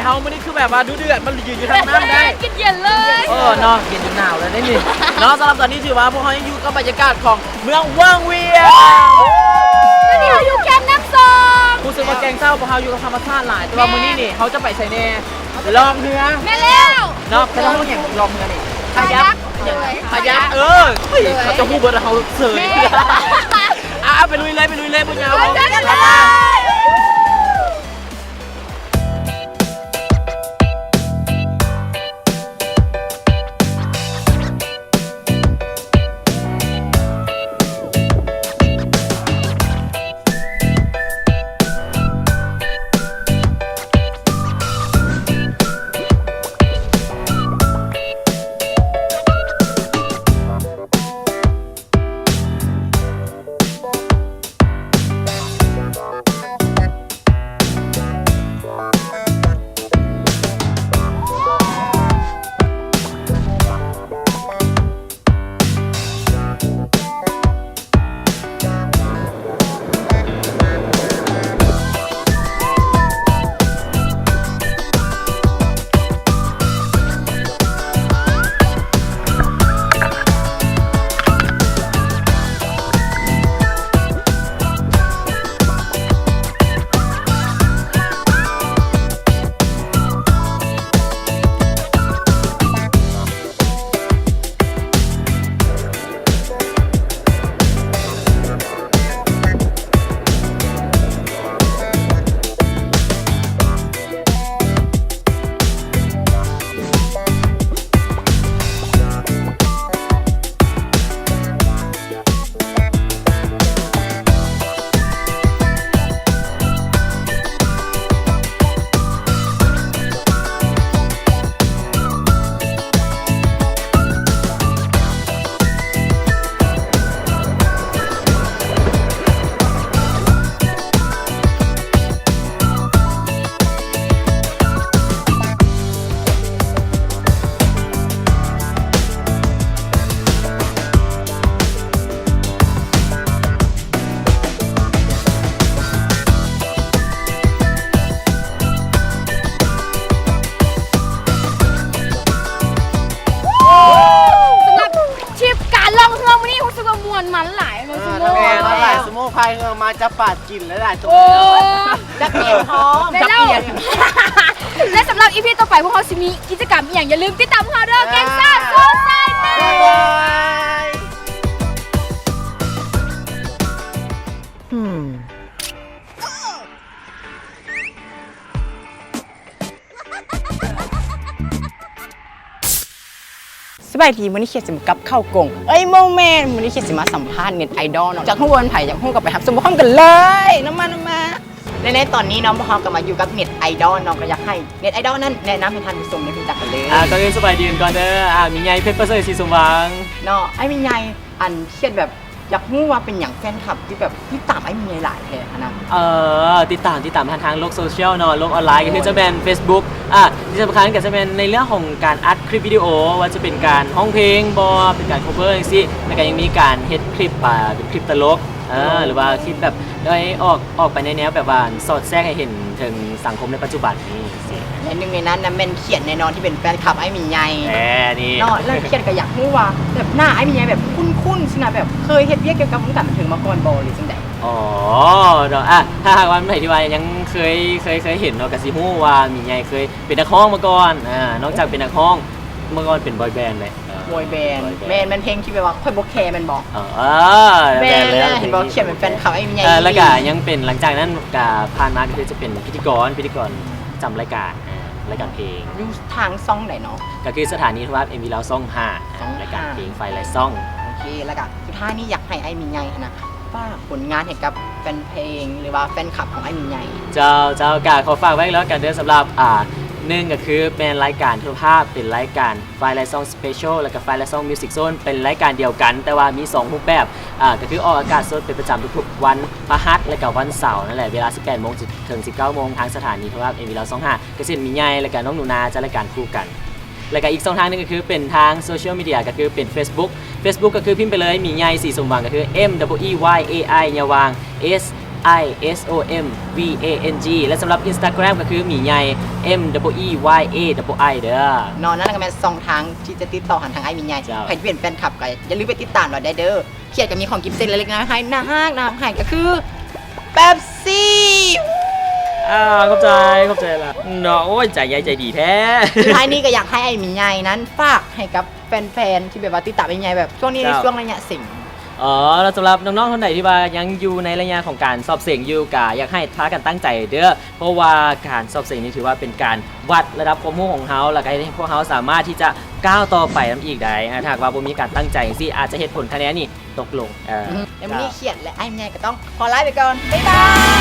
ເຮົາມື້ນີ້ຄືແບບວ່າດຸເດືອດ ມາຢືນຢູ່ທາງນັ້ນໄດ້ ກິນເຢັນເລີຍ ເອີເນາະ ເຢັນຈົນໜາວແລ້ວເດ້ນີ້ເນາະ. ສຳລັບຕອນນີ້ຖືວ່າພວກເຮົາຍັງຢູ່ກັບບັນຍາກາດຂອງເມືອງວັງວຽງ ຕອນນີ້ເຮົາຢູ່ແຄມນ້ຳຊອງ ຮູ້ສຶກວ່າແກ່ງເຊົ້າພວກເຮົາຢູ່ກັບທຳມະຊາດຫຼາຍ ແຕ່ວ່າມື້ນີ້ນີ້ເຮົາຈະໄປໃສແດ່? ລ່ອງເຮືອ ແມ່ນແລ້ວເນາະ. ເຂົາເຈົ້າເອີ້ນຫຍັງລ່ອງເຮືອນີ້? ຄາຍັກ ຄາຍັກ ເອີ ເຂົາເຈົ້າຮູ້ເບິດ ເຮົາເສີຍ ອ່າ ໄປລຸຍເລີຍ ໄປລຸຍເລີຍ ພວກເຮົາ ໄປເລີຍ. ສຳລັບທຣິບການລ່ອງເຮືອມື້ນີ້ ຮູ້ສຶກວ່າມ່ວນມັນຫຼາຍເນາະ ເອີ ສະໂມ ແມ່ນ ຫຼາຍຊົ່ວໂມງ ພາຍເຮືອມາຈັບປາກິນຫຼາຍໆໂຕ ໂອ້ ຈັກແມ່ນພ້ອມ ແມ່ນແລ້ວ ຈັກອີ່ຫຍັງ ແລະ ສຳລັບອີພີຕໍ່ໄປ ພວກເຮົາຊິມີກິດຈະກຳອີ່ຫຍັງ ຢ່າລືມຕິດຕາມພວກເຮົາເດີ ອ່າ ແກງຊາໂຊຊາຍຕີ. ອືມ ສະບາຍດີ ມື້ນີ້ເຂດຊິມາກັບເຂົ້າກົງ ເອີຍ ບໍ່ແມ່ນ ມື້ນີ້ເຂດຊິມາສຳພາດເນັດໄອດອລເນາະ ຢາກຮູ້ວ່າເປັນໃຜ ຢາກຮູ້ກໍໄປຮັບຊົມພ້ອມກັນເລີຍ ນຳມາ ນຳມາ. ແລະ ໃນຕອນນີ້ເນາະ ພວກເຮົາກໍມາຢູ່ກັບເນັດໄອດອລເນາະ ກໍຢາກໃຫ້ເນັດໄອດອລນັ້ນແນະນຳໃຫ້ທ່ານຜູ້ຊົມໄດ້ຮູ້ຈັກກັນເລີຍ. ອ່າ ກ່ອນອື່ນສະບາຍດີກັນກ່ອນເດີ ອ່າ ມີໃຫຍ່ ເພັດປະເສີດ ສີສົມຫວັງ ເນາະ ອ້າຍມີໃຫຍ່ ອັນ ເຂດແບບ ຢາກຮູ້ວ່າເປັນຫຍັງແຟນຄລັບຄືແບບຕິດຕາມອ້າຍມີໃຫຍ່ຫຼາຍແທ້ຫັ້ນນະ? ເອີ ຕິດຕາມ ຕິດຕາມຜ່ານທາງໂລກໂຊຊຽວເນາະ ໂລກອອນລາຍ ໂດຍ ກໍຄືຈະແມ່ນເຟສບຸກ ອ່າ ທີ່ສຳຄັນກໍຈະແມ່ນໃນເລື່ອງຂອງການອັດຄລິບວິດີໂອ ວ່າຈະເປັນການຮ້ອງເພງບໍ ເປັນການ cover ຈັ່ງຊີ້ ແລ້ວກໍຍັງມີການເຮັດຄລິບ ອ່າ ເປັນຄລິບຕະຫຼົກ ເອີ ໂດຍ ຫຼືວ່າຄລິບແບບໄດ້ອອກ ອອກໄປໃນແນວແບບວ່າສອດແຊກໃຫ້ເຫັນເຖິງສັງຄົມໃນປັດຈຸບັນນີ້. ແລະ ໜຶ່ງໃນນັ້ນນະແມ່ນຂຽນແນ່ນອນ ທີ່ເປັນແຟນຄລັບອ້າຍໝີໃຫຍ່ ແນ່ນີ້ເນາະ. ແລ້ວຂຽນກໍຢາກຮູ້ວ່າແບບໜ້າອ້າຍໝີໃຫຍ່ແບບຄຸ້ນໆ ຊີ້ນະ ແບບເຄີຍເຮັດວຽກກ່ຽວກັບວົງການບັນເທີງມາກ່ອນບໍ່ ຫຼືຈັ່ງໃດ? ອໍ ເນາະ ອ່າ ຖ້າຫາກວ່າໃຜທີ່ວ່າຍັງເຄີຍ ເຄີຍ ເຄີຍເຫັນເນາະ ກໍຊິຮູ້ວ່າໝີໃຫຍ່ເຄີຍເປັນນັກຮ້ອງມາກ່ອນ ອ່າ ນອກຈາກເປັນນັກຮ້ອງ ເມື່ອກ່ອນເປັນບອຍແບນແຫຼະ ເອີ ບອຍແບນ ບອຍແບນ ແມ່ນ ແມ່ນເພງທີ່ແບບວ່າຂ້ອຍບໍ່ແຄແມ່ນບໍ່? ເອີ ເອີ ແມ່ນ ແມ່ນແລ້ວ ເຫັນບອກຂຽນເປັນແຟນຄລັບອ້າຍໝີໃຫຍ່ ເອີ ແລ້ວກະຍັງເປັນ ຫຼັງຈາກນັ້ນກະຜ່ານມາກໍຄືຈະເປັນພິທີກອນ ພິທີກອນປະຈຳລາຍການ ເອີ ລາຍການເພງ ຢູ່ທາງຊ່ອງໃດເນາະ? ກໍຄືສະຖານີໂທລະທັດ ເອັມວີ ລາວ ຊ່ອງຫ້າ ຊ່ອງຫ້າ ລາຍການເພງ Firelight Song. ໂອເຄ ແລ້ວກະສຸດທ້າຍນີ້ຢາກໃຫ້ອ້າຍໝີໃຫຍ່ຫັ້ນນະ ຝາກຜົນງານໃຫ້ກັບແຟນເພງ ຫຼືວ່າແຟນຄລັບຂອງອ້າຍໝີໃຫຍ່. ເຈົ້າ ເຈົ້າ ກະຂໍຝາກໄວ້ແລ້ວກັນເດີ ສຳລັບ ອ່າ ໜຶ່ງກໍຄືແມ່ນລາຍການໂທລະພາບ ເປັນລາຍການ Firelight Song Special ແລ້ວກໍ Firelight Song Music Zone ເປັນລາຍການດຽວກັນ ແຕ່ວ່າມີສອງຮູບແບບ ອ່າ ກໍຄືອອກອາກາດສົດເປັນປະຈຳທຸກໆວັນພະຫັດ ແລ້ວກໍວັນເສົານັ້ນແຫຼະ ເວລາສິບແປດໂມງເຖິງສິບເກົ້າໂມງ ທາງສະຖານີໂທລະທັດ ເອັມວີ ລາວ ຊ່ອງຫ້າ ກະຊິເຫັນໝີໃຫຍ່ ແລ້ວກໍນ້ອງໜູນາຈັດລາຍການຄູ່ກັນ. ແລ້ວກະອີກຊ່ອງທາງໜຶ່ງກໍຄືເປັນທາງໂຊຊຽວມີເດຍ ກໍຄືເປັນເຟສບຸກ ເຟສບຸກກໍຄືພິມໄປເລີຍ ໝີໃຫຍ່ ສີສົມຫວັງ ກໍຄື M E E Y A I ຍາວາງ S I S O M V A N G ແລະ ສຳລັບ Instagram ກໍຄື ມີໃຫຍ່ M E E Y A I I ເດີ. ເນາະ ນັ້ນກໍແມ່ນຊ່ອງທາງທີ່ຈະຕິດຕໍ່ຫາທາງອ້າຍມີໃຫຍ່. ເຈົ້າ. ໃຜທີ່ເປັນແຟນຄລັບກໍຢ່າລືມໄປຕິດຕາມລາວໄດ້ເດີ. ຂຽນກໍມີຂອງກິບເຊັດເລັກໆນ້ອຍໆໃຫ້ ໜ້າຮັກ ໜ້າຮັກໃຫ້ ກໍຄື Pepsi. ອ່າ ຂອບໃຈ ຂອບໃຈຫຼາຍເນາະ. ໂອ້ຍ ໃຈໃຫຍ່ໃຈດີແທ້. ສຸດທ້າຍນີ້ກໍຢາກໃຫ້ອ້າຍມີໃຫຍ່ນັ້ນຝາກໃຫ້ກັບແຟນໆທີ່ແບບວ່າຕິດຕາມອ້າຍມີໃຫຍ່ ແບບຊ່ວງນີ້ ເຈົ້າ ຊ່ວງໄລຍະເສັງ. ອໍ ແລ້ວສຳລັບນ້ອງໆທ່ານໃດທີ່ວ່າຍັງຢູ່ໃນໄລຍະຂອງການສອບເສັງຢູ່ ກໍຢາກໃຫ້ພາກັນຕັ້ງໃຈເດີ ເພາະວ່າການສອບເສັງນີ້ຖືວ່າເປັນການວັດລະດັບຄວາມຮູ້ຂອງເຮົາ ແລ້ວກໍເຮັດໃຫ້ພວກເຮົາສາມາດທີ່ຈະກ້າວຕໍ່ໄປນຳອີກໄດ້. ຖ້າຫາກວ່າບໍ່ມີການຕັ້ງໃຈຈັ່ງຊີ້ ອາດຈະເຮັດຜົນຄະແນນນີ້ຕົກລົງ. ເອີ ອືມ ແລ້ວມື້ນີ້ຂຽນ ແລະ ອ້າຍມີໃຫຍ່ກໍຕ້ອງຂໍລາໄປກ່ອນ. ບາຍບາຍ.